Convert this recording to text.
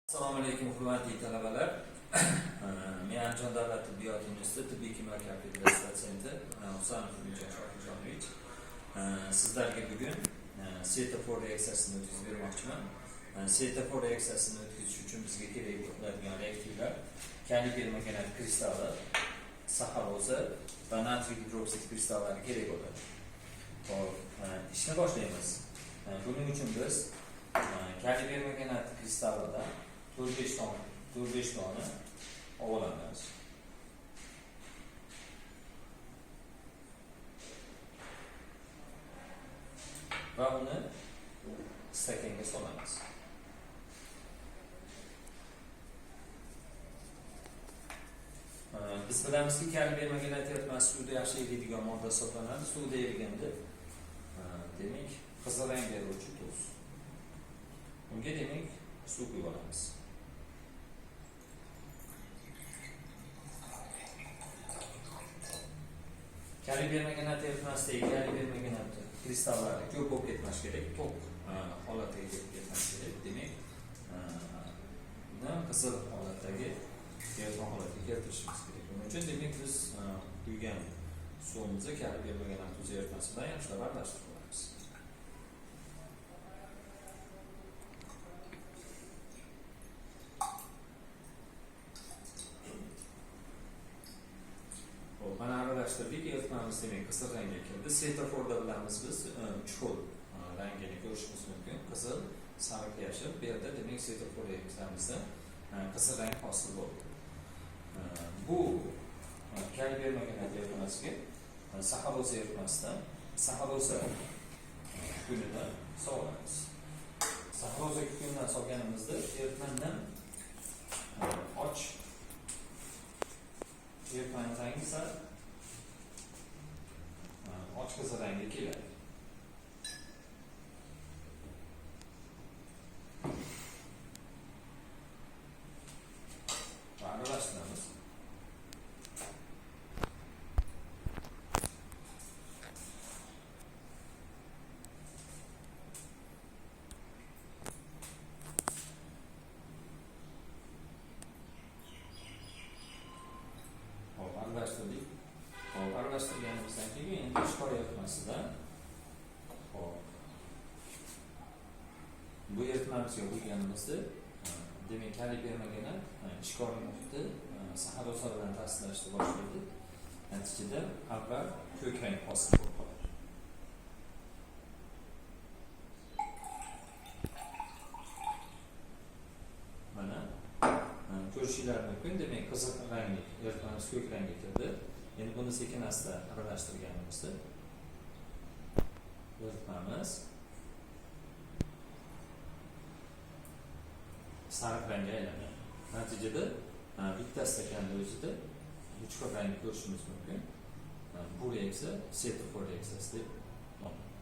Assalomu alaykum, hurmatli talabalar. Men Andijon davlat tibbiyot universiteti tibbiy kimyo kafedrasi dotsenti Husanov Umidjon Shokirjonovich. Sizlarga bugun svetofor reaksiyasini o'tkazib bermoqchiman. Svetofor reaksiyasini o'tkazish uchun bizga kerak bo'ladigan reaktivlar kaliy permanganat kristalli, saxaroza va natriy gidroksid kristallari kerak bo'ladi. Xo'p, ishni boshlaymiz. Buning uchun biz kaliy permanganat kristallidan 4-5 dona, 4-5 dona olamiz. Va uni stakanga solamiz. Biz bilamizki, kaliy permanganat eritmasi suvda yaxshi eriydigan modda hisoblanadi. Suvda eriganda, demak, qizil rang beruvchi tuz. Unga, demak, suv quyib olamiz. Kaliy permanganat eritmasidagi kaliy permanganat kristallari ko'p bo'lib ketmashi kerak, to'q holatiga kelib ketmashi kerak. Demak, uni qizil holatdagi eritma holatiga keltirishimiz kerak. Buning uchun, demak, biz quygan suvimizni kaliy permanganat tuz eritmasi bilan yaxshilab aralashtirib olamiz. Xo'p, mana aralashtirdik, eritmamiz, demak, qizil rangga kirdi. Svetoforda bilamiz biz uch xil rangini ko'rishimiz mumkin. Qizil, sariq, yashil. Bu yerda, demak, svetofor reaksiyamizda qizil rang hosil bo'ldi. Bu kaliy permanganat eritmasiga saxaroza eritmasidan, saxaroza kukunidan solamiz. Saxaroza kukunidan solganimizda eritma nim och, eritmani rangi sal och qizil rangga keladi. Va aralashtiramiz. Xo'p, aralashtirdik. Xo'p, aralashtirganimizdan keyin endi ishqor eritmasidan, xo'p, bu eritmamizga quyganimizda, demak, kaliy permanganat ishqor muhiti saxaroza bilan ta'sirlashishni boshlaydi. Natijada avval ko'k rang hosil bo'lib qoladi. Mana ko'rishinglar mumkin, demak, qizil rangli eritmamiz ko'k rangga kirdi. Endi buni sekin asta aralashtirganimizda eritmamiz sariq rangga aylanadi. Natijada bitta stakanni o'zida uch xil rangni ko'rishimiz mumkin. Bu reaksiya svetofor reaksiyasi deb nomlanadi.